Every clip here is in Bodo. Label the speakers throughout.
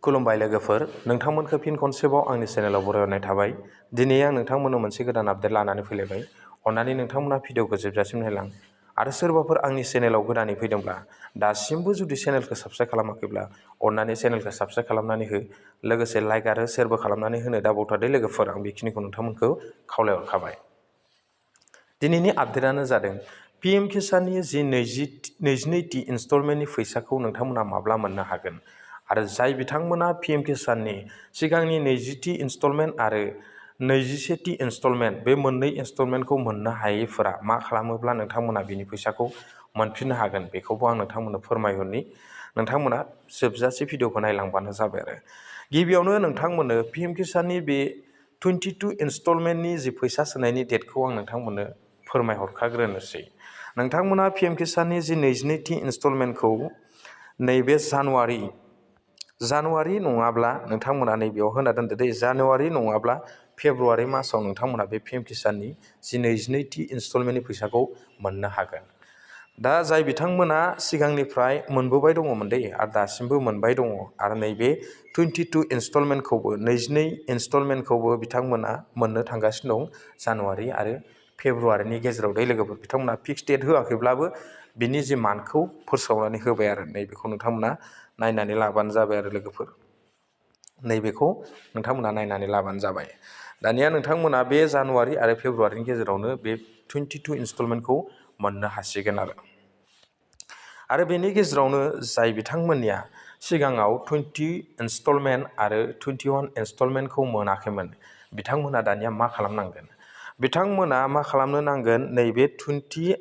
Speaker 1: खुलुमबाय लोगोफोर, नोंथांमोनखौ फिन खनसेबाव आंनि चेनेलाव बरायनाय थाबाय। दिनै आं नोंथांमोननो मोनसे गोदान आपडेट लानानै फैलायबाय। अन्नानै नोंथांमोना भिडिअखौ जोबजासिम नायलां। आरो सोरबाफोर आंनि चेनेलाव गोदानै फैदोंब्ला दासिमबो जुदि चेनेलखौ साबस्क्राइब खालामाखैब्ला अन्नानै चेनेलखौ साबस्क्राइब खालामनानै हो। लोगोसे लाइक आरो शेयारबो खालामनानै होनो दाबावथारदे लोगोफोर, आं बेखिनिखौ नोंथांमोनखौ खावलायहरखाबाय। दिनैनि आपडेटआनो जादों PM किसाननि जि 22थि इनस्टलमेन्टनि फैसाखौ नोंथांमोना माब्ला मोननो हागोन। आरो जाय बिथांमोना PM किसाननि सिगांनि 20थि इनस्टलमेन्ट आरो 21थि इनस्टलमेन्ट बे मोननै इनस्टलमेन्टखौ मोननो हायैफोरा मा खालामोब्ला नोंथांमोना बिनि फैसाखौ मोनफिननो हागोन, बेखौबो आं नोंथांमोननो फोरमायहरनि। नोंथांमोना जोबजासे भिडिअखौ नायलांबानो जाबाय। आरो गिबियावनो नोंथांमोननो PM किसाननि बे 22 इनस्टलमेन्टनि जि फैसा सोनायनि डेटखौ आं नोंथांमोननो फोरमायहरखाग्रोनोसै। नोंथांमोना PM किसाननि जि 22थि इनस्टलमेन्टखौ नैबे जानुवारि नङाब्ला नोंथांमोना नैबेयाव होना दोनदो दे, जानुवारि नङाब्ला फेब्रुवारि मासाव नोंथांमोना बे PM किसाननि जि 22थि इनस्टलमेन्टनि फैसाखौ मोननो हागोन। दा जाय बिथांमोना सिगांनिफ्राय मोनबोबाय दङमोन दे आरो दासिमबो मोनबाय दङ, आरो नैबे 22 इनस्टलमेन्टखौबो 22 इनस्टलमेन्टखौबो बिथांमोना मोननो थांगासिनो दं जानुवारि आरो फेब्रुवारिनि गेजेराव दे लोगोफोर। बिथांमोना फिक्स डेट होआखैब्लाबो बिनि जि मान्थखौ फोसावनानै होबाय आरो नैबेखौ नोंथांमोना नायनानै लाबानो जाबाय। आरो लोगोफोर नैबेखौ नोंथांमोना नायनानै लाबानो जाबाय। दानिया नोंथांमोना बे जानुवारि आरो फेब्रुवारिनि गेजेरावनो बे 22 इनस्टलमेन्टखौ मोननो हासिगोन। आरो बेनि गेजेरावनो जाय बिथांमोननिया सिगाङाव 20 इनस्टलमेन्ट आरो 21 इनस्टलमेन्टखौ मोनाखैमोन, बिथांमोना दानिया मा खालामनांगोन? बिथांमोना मा खालामनो नांगोन? नैबे 20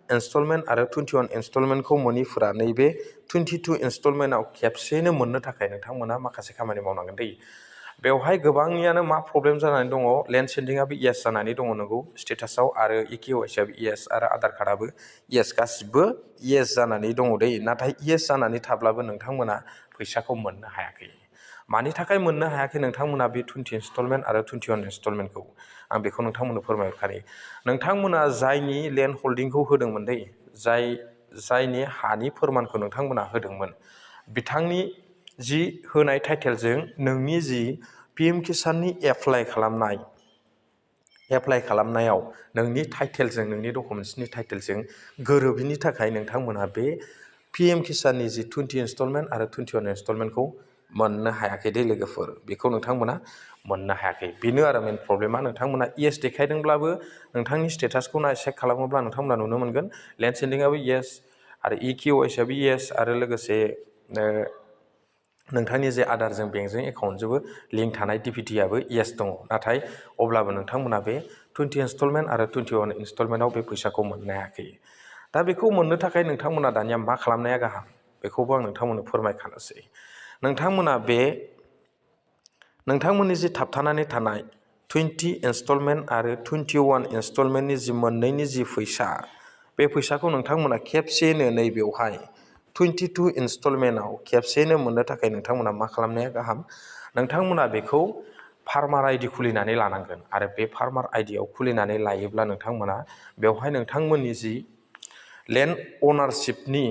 Speaker 1: इनस्टलमेन्ट आरो 21 इनस्टलमेन्टखौ मोनिफोरा नैबे 22 इनस्टलमेन्टआव खेबसेयैनो मोननो थाखाय नोंथांमोना माखासे खामानि मावनांगोन दै। बेवहाय गोबांनियानो मा प्रब्लेम जानानै दङ? लेन्ड सेन्डिंआबो इएस जानानै दङ नंगौ स्टेटासआव, आरो EKYCआबो इएस, आरो आधार कार्डआबो इएस, गासिबो इएस जानानै दङ दै। नाथाय इएस जानानै थाब्लाबो नोंथांमोना फैसाखौ मोननो हायाखै। मानि थाखाय मोननो हायाखै नोंथांमोना बे 20 इनस्टलमेन्ट आरो 21 इनस्टलमेन्टखौ? आं बेखौ नोंथांमोननो फोरमायहरखानि। नोंथांमोना जायनि लेन्ड हल्डिंखौ होदोंमोन दै, जायनि हानि फोरमानखौ नोंथांमोना होदोंमोन, बिथांनि जि होनाय टाइटेलजों नोंनि जि PM किसाननि एप्लाइ खालामनायाव नोंनि टाइटेलजों, नोंनि डकुमेन्ट्सनि टाइटेलजों गोरोबिनि थाखाय नोंथांमोना बे PM किसाननि जि 20 इनस्टलमेन्ट आरो 21 इनस्टलमेन्टखौ मोननो हायाखै दे लोगोफोर। बेखौ नोंथांमोना मोननो हायाखै। बेनो आरो मेन प्रब्लेमा। नोंथांमोना इएस देखायदोंब्लाबो नोंथांनि स्टेटासखौ चेक खालामोब्ला नोंथांमोना नुनो मोनगोन लेन्ड सेन्डिंआबो इएस, आरो EKYCआबो इएस, आरो लोगोसे नोंथांनि जे आधारजों बेंकजों एकाउन्टजोंबो लिंक थानाय DPTआबो इएस दङ। नाथाय अब्लाबो नोंथांमोना बे 20 इनस्टलमेन्ट आरो 21 इनस्टलमेन्टआव बे फैसाखौ मोननो हायाखै। दा बेखौ मोननो थाखाय नोंथांमोना दानिया मा खालामनाया गाहाम, बेखौबो आं नोंथांमोननो फोरमायखानोसै। नोंथांमोना बे नोंथांमोननि जि थाबथानानै थानाय 20 इनस्टलमेन्ट आरो 21 इनस्टलमेन्टनि जि मोननैनि जि फैसा, बे फैसाखौ नोंथांमोना खेबसेयैनो नैबेवहाय 22 इनस्टलमेन्टआव खेबसेयैनो मोननो थाखाय नोंथांमोना मा खालामनाया गाहाम? नोंथांमोना बेखौ फार्मार ID खुलिनानै लानांगोन। आरो बे फार्मार IDआव खुलिनानै लायोब्ला नोंथांमोना बेवहाय नोंथांमोननि जि लेन्ड अनारशिपनि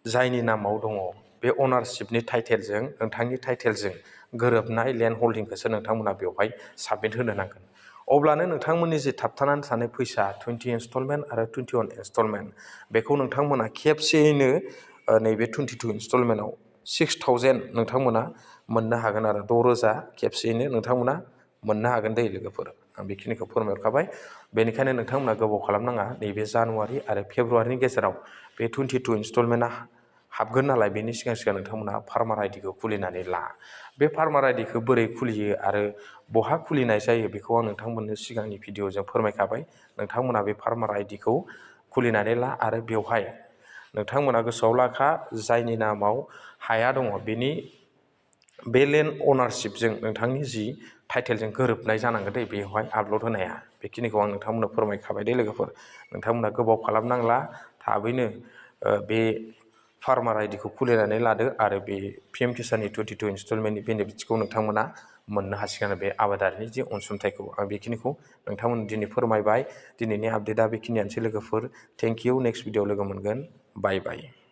Speaker 1: जायनि नामाव दङ, बे अनारशिपनि टाइटेलजों, नोंथांनि टाइटेलजों गोरोबनाय लेन्ड हल्डिंखौसो नोंथांमोना बेवहाय साबमिट होनो नांगोन। अब्लानो नोंथांमोननि जि थाबथानानै थानाय फैसा 20 इनस्टलमेन्ट आरो 21 इनस्टलमेन्ट, बेखौ नोंथांमोना खेबसेयैनो नैबे 22 इनस्टलमेन्टआव 6000 नोंथांमोना मोननो हागोन। आरो 6000 खेबसेयैनो नोंथांमोना मोननो हागोन दै लोगोफोर। आं बेखिनिखौ फोरमायहरखाबाय। बेनिखायनो नोंथांमोना गोबाव खालामनाङा। नैबे जानुवारि आरो फेब्रुवारिनि गेजेराव बे 22 इनस्टलमेन्टआ हाबगोन नालाय, बेनि सिगां नोंथांमोना फार्मार IDखौ खुलिनानै ला। बे फार्मार IDखौ बोरै खुलियो आरो बहा खुलिनाय जायो बेखौ आं नोंथांमोननो सिगांनि भिडिअजों फोरमायखाबाय। नोंथांमोना बे फार्मार IDखौ खुलिनानै ला, आरो बेवहाय नोंथांमोना गोसोआव लाखा, जायनि नामाव हाया दङ, बेनि बे लेन्ड अनारशिपजों नोंथांनि जि टाइटेलजों गोरोबनाय जानांगोन दै बेवहाय आपल'ड होनाया। बेखिनिखौ आं नोंथांमोननो फोरमायखाबाय दे लोगोफोर। नोंथांमोना गोबाव खालामनांला, थाबैनो बे फार्मार IDखौ खुलिनानै लादो, आरो बे PM किसाननि 22 इनस्टलमेन्टनि बेनिफिट्सखौ नोंथांमोना मोननो हासिगोन। बे आबादारिनि जे अनसुंथाइखौ आं बेखिनिखौ नोंथांमोन दिनै फोरमायबाय। दिनैनि आपडेटआ बेखिनियानोसै लोगोफोर। Thank you. नेक्स्ट भिडिअ लोगो मोनगोन। बाय बाय।